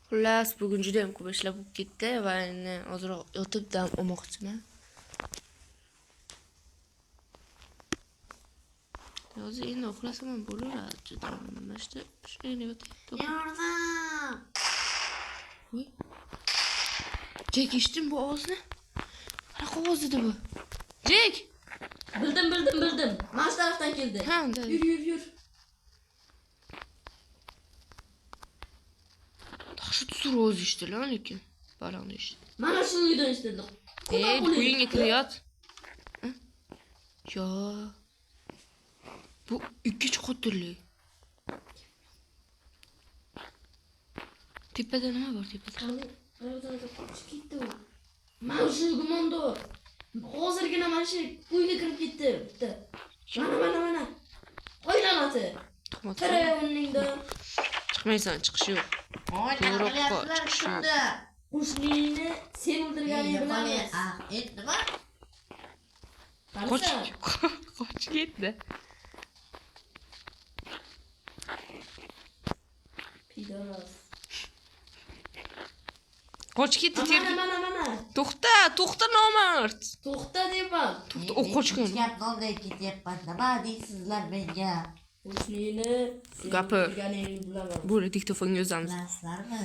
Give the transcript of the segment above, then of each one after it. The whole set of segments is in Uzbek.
Xullas, bugun juda ham ko'p ishlar bo'lib ketdi va endi ozroq yotib dam olmoqchiman. Hozir endi uxlasam ham bo'laveradi juda. Mana shu shunday yotib. Yordam. Voy. Jek, eshitding bu ovozni? Qanaqa ovoz edi bu? Jek! Bildim, bildim, bildim. Mana shu tarafdan keldi. Ha, da. Yur, yur, yur. Dahshat zo'r ovoz eshitildi lekin. Baland eshitdi. Mana shu uydan eshitildi. Ey, uyingga kirayot. Yo. Bu ikkinchi qotillik. Tepada nima bor tepada? Qochib ketdi u. Mana shu gumondor. Hozirgina mana shu uyga kirib ketdi bitta. Mana, mana, mana. Qo'y la'nati. Tuhmat. Tira uningda. Chiqmaysan, chiqish yo'q. Voy, nima To'g'ri, qilyapsizlar chiqish yo'q. shunda? Qo'shningni sen o'ldirganingni bilamiz. Ah, endi nima? Qoch, Qarasan. qochib ketdi. Pidoras. Qochib ketdi. Mana, mana, mana. To'xta, to'xta nomard. To'xta deyapman. To'xta, u qochgan. Gap nonday ketyapman. Nima deysizlar menga? Qo'shningni sen Gapir. o'ldirganingni bilaman. Bo'ldi, diktofonga yozamiz. Bilasizlarmi?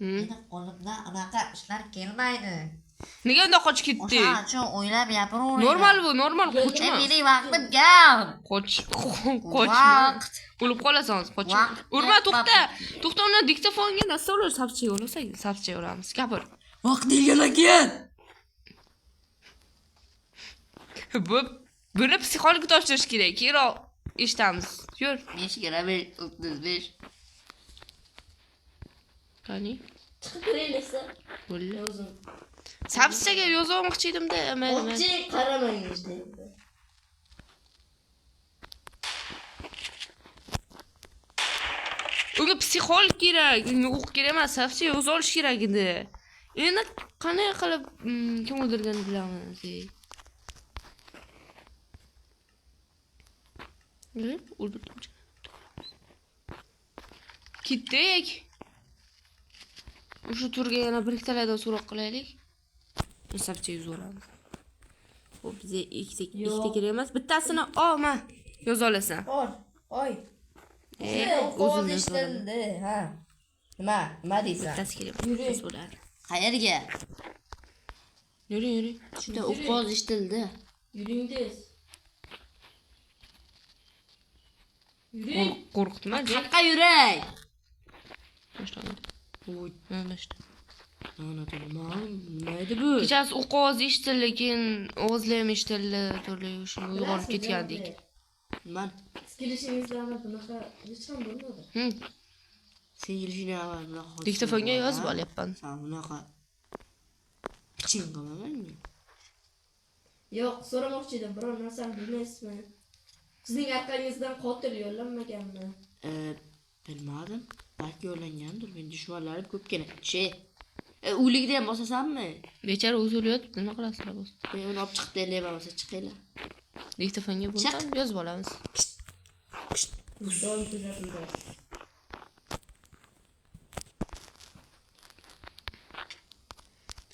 Hmm? Meni qo'limdan unaqa ishlar kelmaydi. Nega undoq qochib ketdi? O'sha uchun o'ylab gapiravering. Normal bu, normal qochma. Mening vaqtim kam. Qoch, qochma. Vaqt. O'lib qolasan hozir, qoch. Vaqt Urma, yo'q, to'xta. To'xta, uni diktofonga narsa ular sapchak olasak, sapchak olamiz. Gapir. Vaqt degan ekan. Bu buni psixologga topshirish kerak. Keyinroq eshitamiz. Yur. 5 kira 5 35. Qani? Chiqib kirayliksa. Bo'ldi. O'zim. Sapchaga yozib olmoqchi edimda, mayli, mayli. Qoching, qaramang deydi. Unga psixolog kerak, unga o'q kerak emas, sapcha yozib olish kerak edi. Endi qanday qilib kim o'ldirganini bilamiz. O'ldirdim. Ketdik. O'sha turga yana bir ikkitalardan so'roq qilaylik. Sapcha yozib olamiz. Bu bizga ikkita kerak emas. Bittasini olma. Yoza olasan. Or, oy. O'zim yozib olaman. ha. Nima? Nima deysan? Bittasi kerak emas. Bittasi bo'ladi. Qayerga? Yuring, yuring. Shunda o'qoz eshitildi. Yuring tez. Yuring. Qo'rqitma, Jek. Qayerga yuray? Voy, mana shu. Nima edi bu? Kechasi o'q ovozi eshitildi, keyin ovozlar ham eshitildi, turli shuni uyg'onib ketgandik. Nima? Siz kelishingizdan avval bunaqa hech ham bo'lmadi. Sen kelishingdan avval bunaqa hodisa Diktofonga bo'lmadi, yozib ha? olyapman. Sen bunaqa piching qilma menga. Yo'q, so'ramoqchi edim, biror narsani bilmaysizmi? Sizning orqangizdan qotil yollanmaganmi? Bilmadim. Balki yollangandir. Men dushmanlarim ko'pgina. Che. Uligida ham bosasanmi? Bechora o'zi o'layotibdi, nima qilasizlar o'zi? Men uni olib chiqib deyman, bo'lsa chiqinglar. Diktofonga buni ham yozib olamiz. Doim kuzatuvda.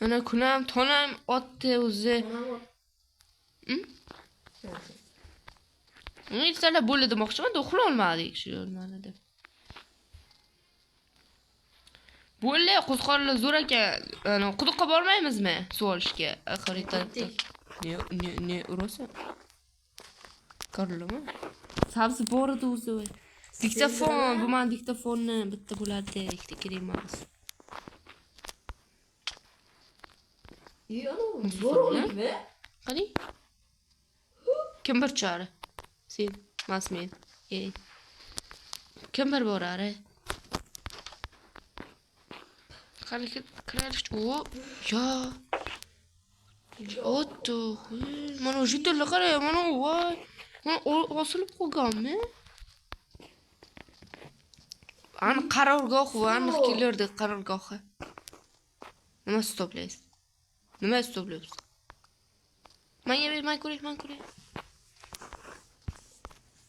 Ana kunam, tonam otdi o'zi. Uni ertalab bo'ldi demoqchiman, uxla olmadik shu nimani deb. Bo'ldi, qo'zqorlar zo'r ekan. Ana quduqqa bormaymizmi suv olishga? Xaritada. Ne, ne, ne urasan? Ko'rdingmi? Sabzi bor edi o'zi. Diktofon, bu meni diktofonni bitta bo'ladi, ikkita kerak emas. Yo'q, zo'rlikmi? Qani? Kim bir chori? Sen, emas men. Ey. Kim bir borar? Qani kiraylik. O, yo. Otto, mana jiddilla qara, mana voy. Mana osilib qolganmi? Aniq qarorgoh va aniq kelardi qarorgohi. Nima stoplaysiz? Nima stoplaysiz? Menga ber, men ko'ray, men ko'ray.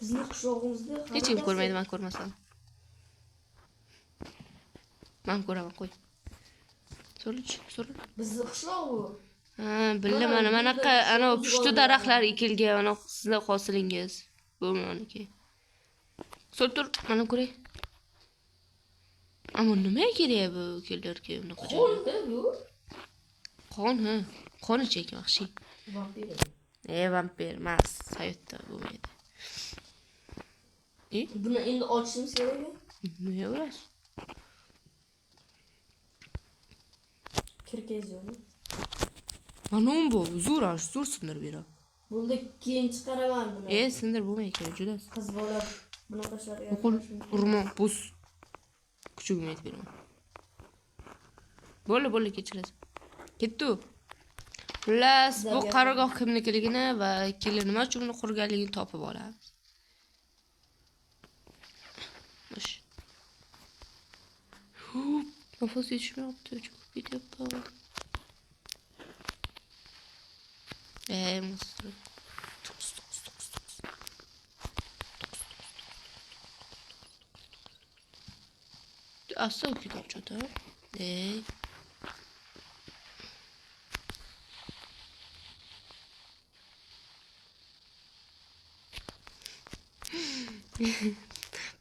Bizni qishlog'imizda Hech kim ko'rmaydi, men ko'rmasam. Men ko'raman, qo'y. So'rich, so'r. Bizni qishloq bu. Ha, bildim Mana mana manaqa bizda ana o'z pushti oldiga. daraxtlar ekilgan, ana sizlar hosilingiz. Bu maniki. So'r tur, mana ko'ray. Ammo nimaga kerak bu kellarga unaqa joylar? Qo'lda bu. Qon, ha. Qon ichak vahshiy. Vampir. E, vampir emas, hayotda bo'lmaydi. E, Buni endi ochishimiz kerakmi? nima urasiz? Kirkangiz yo'qmi? Mana bu zo'r, ash, zo'r sindirib beradi. Bo'ldi, keyin chiqaraman buni. E, sindirib bo'lmaydi kerak, juda. Qiz bola bunaqa ishlarga O'qil, aralashmaydi. urma, bus. Kuchugimga aytib beraman. Bo'ldi, bo'ldi, kechirasiz. Ketdi. U. Xullas, bu Sizlarga- qarorgoh kimnikiligini va killer nima uchun uni qurganligini topib olamiz. Xo'sh. Hup, nafas yetishmayapti, cho'kib ketyapman. Ey, monster. To'qqiz, to'qqiz, to'qqiz, to'qqiz. Asta ketadi. Ey.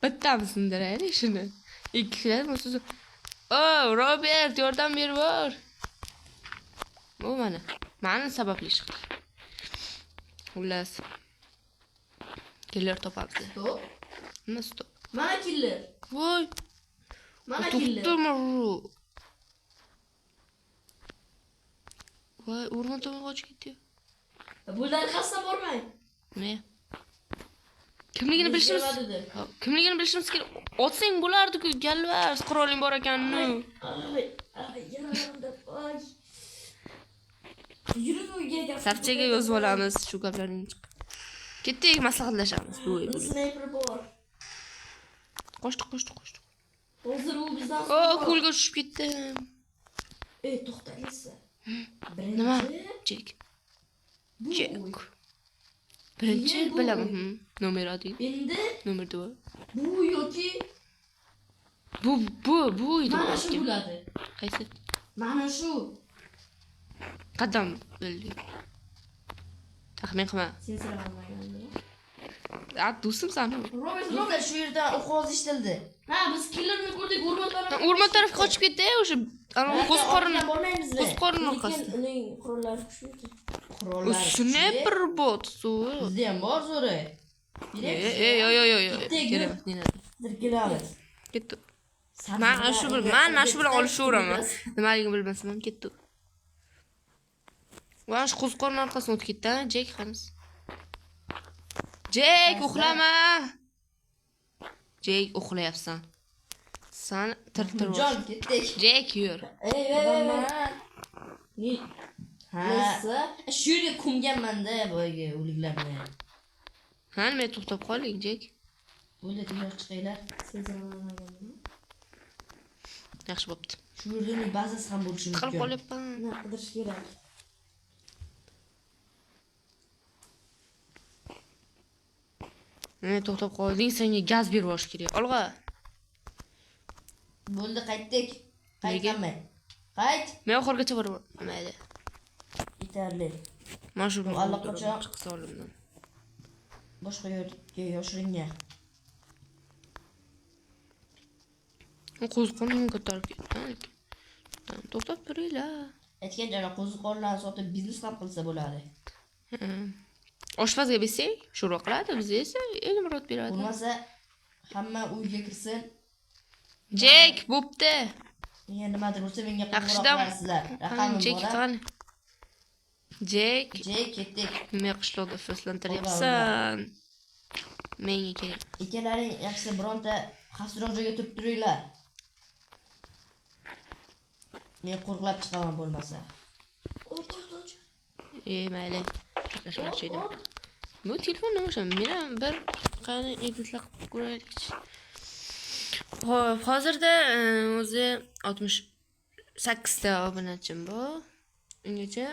Bittami sindiraylik shuni. Ikki kishilar siz. O, Robert, yordam berib bor. Bu mana. Mani sababli chiqdi. Xullas. Killer topamiz. Stop. Nima stop? Mana killer. Voy, Mana killer. to'xtama. Voy, o'rmon tomonga qochib ketdi. Bo'ldi, orqasidan bormang. Nima? Kimligini bilishimiz Nima dedi? Ha, kimligini bilishimiz kerak. Otsang bo'lardi-ku, galvars, quroling bor ekan-ku. Ay, ay, yaralandim. Ay. Yuring uyga gap. Sarchaga yozib olamiz shu gaplarni chiqib. Ketdik, maslahatlashamiz. Voy, Uni snayper bor. Qochdik, qochdik, qochdik. Hozir u bizdan O, ko'lga tushib ketdim. Ey, to'xtalaysiz. Nima? Birinchi Jek. bu uy. Jek. Birinchi Keyin bu bilaman. uy. Nomer 1, Endi nomer 2. bu yoki Bu uyda mana shu bo'lgan. bo'ladi. Qaysi? Mana shu. Qadam bildik. Taxmin qilma. Sen siramanmagan. A, do'stim sani. Robert, Robert Robert. shu yerdan o'q eshitildi. Ha, biz killerni ko'rdik, o'rmon tarafga. O'rmon tarafga qochib ketdi, o'sha ana qo'z qorin. Bormaymizmi? Qo'z qorin Lekin orqasida. uning qurollari kuchli ekan. U Qurollar. sniper bot suvi. Bizda ham bor zo'ri. Ey, ey, yo'q, yo'q, yo'q, yo'q. Ketdik, Kerak emas, ne надо. Hozir kelamiz. Ketdi. Man shu bilan olishaveraman. Nimaligini bilmasam ham ketdi. Va shu qo'ziqorin orqasidan o'tib ketdi, ha, Jek qaniz. Jek, uxlama. Jek, uxlayapsan. San tir-tir Jon ketdik. Jek, yur. Ey, ey, ey, ey. Ne? Ha. Neyse. Shu yerga ko'mganman-da boyagi o'liklarni. Ha, nima to'xtab qolding, Jek? Bo'ldi, tezroq chiqinglar. Sen siramanmagan. Yaxshi bo'pti. Shu yerda uning bazasi ham bo'lishi Tiqilib mumkin. qolyapman. Nima qidirish kerak? Nima to'xtab qolding? Senga gaz berib yuborish kerak. Olg'a. Bo'ldi, qaytdik. Nega? Qaytaman. Qayt. Men oxirigacha boraman. Mayli. Yetarli. Mana shu Bu allaqachon- chiqsa olimdan. Boshqa yerga yoshiringan. Qo'ziqorin ko'tarib ketdi. lekin. To'xtab turinglar. Aytgancha ana qo'ziqorinlarni sotib biznes ham qilsa bo'ladi. Ha. Oshpazga bersak, sho'rva qiladi, bizga esa Elmurod beradi. Bo'lmasa hamma uyga kirsin. Jek, bo'pti. Menga nimadir bo'lsa menga qo'ng'iroq Yaxshidan qilarsizlar. Raqamim Jek bor. qani. Jek, Jek ketdik. nima qishloqda ifloslantiryapsan? Menga kerak. Ikkalaring yaxshisi bironta xavfsizroq joyga turib turinglar. Men qo'riqlab chiqaman bo'lmasa. O't, o't, o't. E, mayli. Gaplashmoqchi edim. Bu telefon nima o'sha? Men ham bir qani editlar qilib ko'raylikchi. Xo'p, hozirda o'zi 68 ta obunachim bor. Ungacha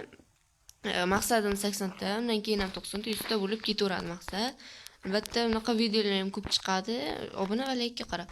maqsadim 80 ta, undan keyin ham 90 ta, 100 ta bo'lib ketaveradi maqsad. Albatta, bunaqa videolar ham ko'p chiqadi. Obuna va laykka qarab.